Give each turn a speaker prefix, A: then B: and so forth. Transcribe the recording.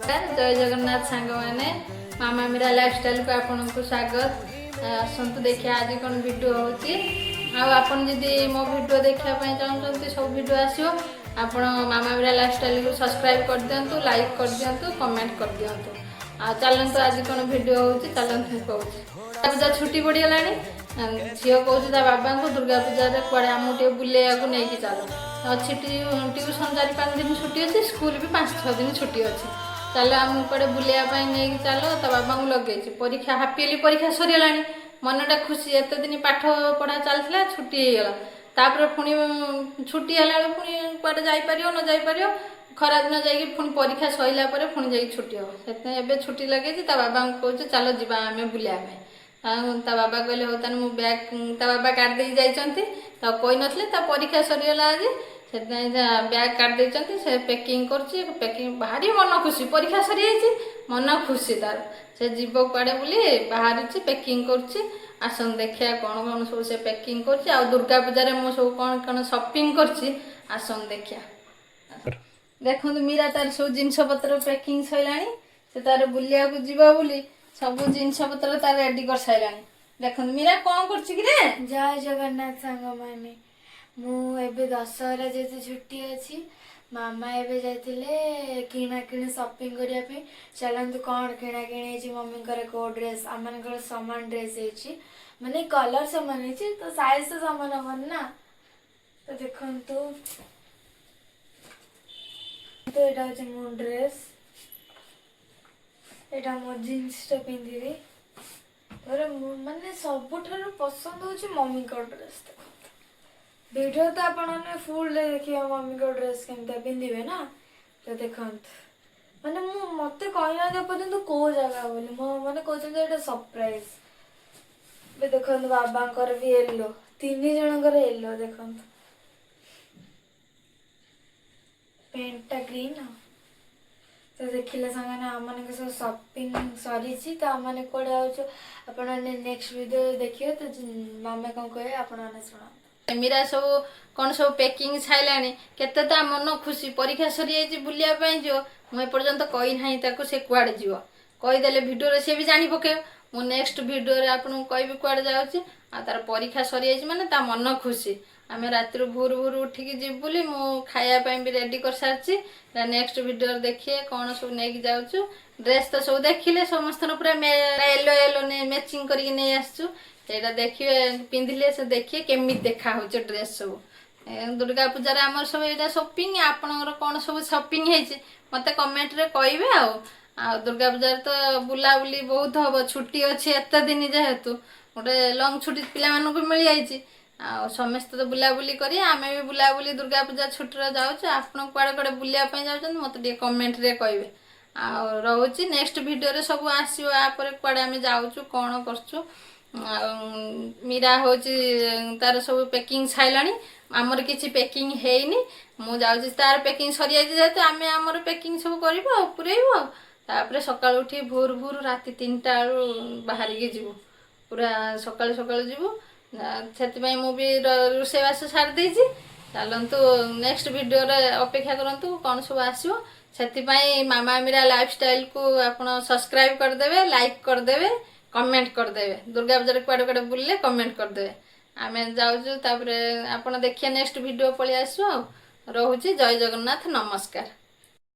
A: ଜୟ ଜଗନ୍ନାଥ ସାଙ୍ଗମାନେ, ମାମା ମୀରା ଲାଇଫଷ୍ଟାଇଲକୁ ଆପଣଙ୍କୁ ସ୍ୱାଗତ। ଆସନ୍ତୁ ଦେଖିବା ଆଜି କ'ଣ ଭିଡ଼ିଓ ହେଉଛି। ଆଉ ଆପଣ ଯଦି ମୋ ଭିଡ଼ିଓ ଦେଖିବା ପାଇଁ ଚାହୁଁଛନ୍ତି, ସବୁ ଭିଡ଼ିଓ ଆସିବ। ଆପଣ ମାମା ମୀରା ଲାଇଫଷ୍ଟାଇଲକୁ ସବସ୍କ୍ରାଇବ୍ କରିଦିଅନ୍ତୁ, ଲାଇକ୍ କରିଦିଅନ୍ତୁ, କମେଣ୍ଟ କରିଦିଅନ୍ତୁ। ଆଉ ଚାଲନ୍ତୁ, ଆଜି କ'ଣ ଭିଡ଼ିଓ ହେଉଛି, ଚାଲନ୍ତୁ ମୁଁ କହୁଛି। ଦୁର୍ଗା ପୂଜା ଛୁଟି ପଡ଼ିଗଲାଣି। ଝିଅ କହୁଛି ତା ବାବାଙ୍କୁ, ଦୁର୍ଗା ପୂଜାରେ କୁଆଡ଼େ ଆମକୁ ଟିକେ ବୁଲେଇବାକୁ ନେଇକି ଚାଲ। ଅଛି ଟ୍ୟୁସନ୍ 4-5 ଦିନ ଛୁଟି ଅଛି, ସ୍କୁଲ ବି 5-6 ଦିନ ଛୁଟି ଅଛି। ଚାଲ, ଆମକୁ କୁଆଡ଼େ ବୁଲେଇବା ପାଇଁ ନେଇକି ଚାଲ। ତା ବାବାଙ୍କୁ ଲଗେଇଛି। ପରୀକ୍ଷା, ହାଫ୍ ଇୟରଲି ପରୀକ୍ଷା ସରିଗଲାଣି, ମନଟା ଖୁସି। ଏତେ ଦିନ ପାଠ ପଢ଼ା ଚାଲିଥିଲା, ଛୁଟି ହେଇଗଲା। ତାପରେ ପୁଣି ଛୁଟି ହେଲା ବେଳକୁ ପୁଣି କୁଆଡ଼େ ଯାଇପାରିବ ନ ଯାଇପାରିବ। ଖରାଦିନ ଯାଇକି ପୁଣି ପରୀକ୍ଷା ସରିଲା ପରେ ପୁଣି ଯାଇକି ଛୁଟି ହେବ। ସେଥିପାଇଁ ଏବେ ଛୁଟି ଲଗେଇଛି। ତା ବାବାଙ୍କୁ କହୁଛି, ଚାଲ ଯିବା ଆମେ ବୁଲିବା ପାଇଁ। ଆଉ ତା ବାବା କହିଲେ, ହଉ ତାହେଲେ। ମୁଁ ବ୍ୟାଗ୍ ତା ବାବା କାଢ଼ି ଦେଇକି ଯାଇଛନ୍ତି, ତାକୁ କହିନଥିଲେ। ତା ପରୀକ୍ଷା ସରିଗଲା ଆଜି, ସେଥିପାଇଁ ବ୍ୟାଗ୍ କାଢ଼ି ଦେଇଛନ୍ତି। ସେ ପ୍ୟାକିଂ କରୁଛି। ପ୍ୟାକିଂ ଭାରି ମନ ଖୁସି, ପରୀକ୍ଷା ସରିଯାଇଛି, ମନ ଖୁସି ତାର। ସେ ଯିବ କୁଆଡ଼େ ବୋଲି ବାହାରୁଛି, ପ୍ୟାକିଂ କରୁଛି। ଆସନ୍ତୁ ଦେଖିବା କ'ଣ କ'ଣ ସବୁ ସେ ପ୍ୟାକିଂ କରୁଛି ଆଉ ଦୁର୍ଗା ପୂଜାରେ ମୁଁ ସବୁ କ'ଣ କ'ଣ ସପିଂ କରିଛି। ଆସନ୍ତୁ ଦେଖିବା। ଦେଖନ୍ତୁ, ମୀରା ତାର ସବୁ ଜିନିଷ ପତ୍ର ପ୍ୟାକିଂ ସରିଲାଣି। ସେ ତାର ବୁଲିବାକୁ ଯିବ ବୋଲି ସବୁ ଜିନିଷ ପତ୍ର ତାର ରେଡି କରିସାରିଲାଣି। ଦେଖନ୍ତୁ, ମୀରା କ'ଣ କରୁଛି କିରେ?
B: ଜୟ ଜଗନ୍ନାଥ ସାଙ୍ଗମାନେ। ମୁଁ ଏବେ ଦଶହରା ଯେହେତୁ ଛୁଟି ଅଛି, ମାମା ଏବେ ଯାଇଥିଲେ କିଣାକିଣି ସପିଂ କରିବା ପାଇଁ। ଚାଲନ୍ତୁ, କ'ଣ କିଣାକିଣି ହେଇଛି, ମମିଙ୍କର କୋଉ ଡ୍ରେସ୍, ଆମମାନଙ୍କର ସମାନ ଡ୍ରେସ୍ ହେଇଛି, ମାନେ କଲର୍ ସମାନ ହେଇଛି ତ ସାଇଜ୍ ତ ସମାନ ହବନି ନା। ତ ଦେଖନ୍ତୁ ତ, ଏଇଟା ହେଉଛି ମୋ ଡ୍ରେସ୍, ଏଇଟା ମୋ ଜିନ୍ସଟା ପିନ୍ଧିବି। ତାପରେ ମୁଁ ମାନେ ସବୁଠାରୁ ପସନ୍ଦ ହେଉଛି ମମିଙ୍କ ଡ୍ରେସ୍। ଦେଖନ୍ତୁ, ଭିଡ଼ିଓ ତ ଆପଣମାନେ ଫୁଲରେ ଦେଖିବେ, ମମିଙ୍କ ଡ୍ରେସ୍ କେମିତିଆ ପିନ୍ଧିବେ ନା। ତ ଦେଖନ୍ତୁ, ମାନେ ମତେ କହିନାହାନ୍ତି ଏପର୍ଯ୍ୟନ୍ତ କୋଉ ଜାଗା ବୋଲି। ମୋ ମାନେ କହୁଛନ୍ତି ଏଇଟା ସରପ୍ରାଇଜ। ଏବେ ଦେଖନ୍ତୁ, ବାବାଙ୍କର ବି ୟେଲୋ, ତିନି ଜଣଙ୍କର ୟେଲୋ। ଦେଖନ୍ତୁ, ପ୍ୟାଣ୍ଟଟା ଗ୍ରୀନ୍। ଆଉ ତ ଦେଖିଲେ ସାଙ୍ଗମାନେ, ଆମମାନଙ୍କ ସବୁ ସପିଂ ସରିଛି। ତ ଆମମାନେ କୁଆଡ଼େ ଯାଉଛୁ, ଆପଣମାନେ ନେକ୍ସଟ ଭିଡ଼ିଓ ଦେଖିବେ। ତ ମାମା କ'ଣ କହିବେ, ଆପଣମାନେ ଶୁଣନ୍ତୁ।
A: ମୀରା ସବୁ କ'ଣ ସବୁ ପ୍ୟାକିଂ ସାରିଲାଣି। କେତେ ତା ମନ ଖୁସି, ପରୀକ୍ଷା ସରିଯାଇଛି, ବୁଲିବା ପାଇଁ ଯିବ। ମୁଁ ଏପର୍ଯ୍ୟନ୍ତ କହିନାହିଁ ତାକୁ ସେ କୁଆଡ଼େ ଯିବ। କହିଦେଲେ ଭିଡ଼ିଓରେ ସେ ବି ଜାଣି ପକେଇବ। ମୁଁ ନେକ୍ସଟ ଭିଡ଼ିଓରେ ଆପଣଙ୍କୁ କହିବି କୁଆଡ଼େ ଯାଉଛି। ଆଉ ତାର ପରୀକ୍ଷା ସରିଯାଇଛି ମାନେ ତା ମନ ଖୁସି। ଆମେ ରାତିରୁ ଭୋରୁ ଭୋରୁ ଉଠିକି ଯିବୁ ବୋଲି ମୁଁ ଖାଇବା ପାଇଁ ବି ରେଡ଼ି କରିସାରିଛି। ନେକ୍ସଟ ଭିଡ଼ିଓରେ ଦେଖିବେ କ'ଣ ସବୁ ନେଇକି ଯାଉଛୁ। ଡ୍ରେସ୍ ତ ସବୁ ଦେଖିଲେ, ସମସ୍ତଙ୍କର ପୁରା ୟେଲୋ ୟେଲୋ ମ୍ୟାଚିଂ କରିକି ନେଇ ଆସିଛୁ। ସେଇଟା ଦେଖିବେ, ପିନ୍ଧିଲେ ସେ ଦେଖିବେ କେମିତି ଦେଖା ହଉଛି ଡ୍ରେସ୍ ସବୁ। ଦୁର୍ଗା ପୂଜାରେ ଆମର ସବୁ ଏଇଟା ସପିଂ। ଆପଣଙ୍କର କ'ଣ ସବୁ ସପିଂ ହେଇଛି, ମତେ କମେଣ୍ଟରେ କହିବେ। ଆଉ ଆଉ ଦୁର୍ଗା ପୂଜାରେ ତ ବୁଲାବୁଲି ବହୁତ ହବ। ଛୁଟି ଅଛି ଏତେ ଦିନ, ଯେହେତୁ ଗୋଟେ ଲଙ୍ଗ ଛୁଟି ପିଲାମାନଙ୍କୁ ମିଳିଯାଇଛି, ଆଉ ସମସ୍ତେ ତ ବୁଲାବୁଲି କରି, ଆମେ ବି ବୁଲାବୁଲି ଦୁର୍ଗା ପୂଜା ଛୁଟିରେ ଯାଉଛୁ। ଆପଣ କୁଆଡ଼େ କୁଆଡ଼େ ବୁଲିବା ପାଇଁ ଯାଉଛନ୍ତି, ମତେ ଟିକେ କମେଣ୍ଟରେ କହିବେ। ଆଉ ରହୁଛି, ନେକ୍ସଟ ଭିଡ଼ିଓରେ ସବୁ ଆସିବ। ୟାପରେ କୁଆଡ଼େ ଆମେ ଯାଉଛୁ, କ'ଣ କରୁଛୁ। ଆଉ ମୀରା ହଉଛି ତାର ସବୁ ପ୍ୟାକିଂ ସାରିଲାଣି, ଆମର କିଛି ପ୍ୟାକିଂ ହେଇନି। ମୁଁ ଯାଉଛି, ତାର ପ୍ୟାକିଂ ସରିଯାଇଛି ଯେହେତୁ, ଆମେ ଆମର ପ୍ୟାକିଂ ସବୁ କରିବୁ ଆଉ ପୁରେଇବୁ। ଆଉ ତାପରେ ସକାଳୁ ଉଠି ଭୋରୁ ଭୋରୁ ରାତି 3ଟା ବେଳୁ ବାହାରିକି ଯିବୁ, ପୁରା ସକାଳୁ ସକାଳୁ ଯିବୁ। ସେଥିପାଇଁ ମୁଁ ବି ରୋଷେଇବାସ ସାରି ଦେଇଛି। ଚାଲନ୍ତୁ, ନେକ୍ସଟ ଭିଡ଼ିଓରେ ଅପେକ୍ଷା କରନ୍ତୁ କ'ଣ ସବୁ ଆସିବ। ସେଥିପାଇଁ ମାମା ମୀରା ଲାଇଫଷ୍ଟାଇଲକୁ ଆପଣ ସବସ୍କ୍ରାଇବ କରିଦେବେ, ଲାଇକ୍ କରିଦେବେ, କମେଣ୍ଟ କରିଦେବେ। ଦୁର୍ଗା ପୂଜାରେ କୁଆଡ଼େ କୁଆଡ଼େ ବୁଲିଲେ କମେଣ୍ଟ କରିଦେବେ। ଆମେ ଯାଉଛୁ, ତାପରେ ଆପଣ ଦେଖିବା, ନେକ୍ସଟ ଭିଡ଼ିଓ ପଳେଇ ଆସିବ। ଆଉ ରହୁଛି, ଜୟ ଜଗନ୍ନାଥ, ନମସ୍କାର।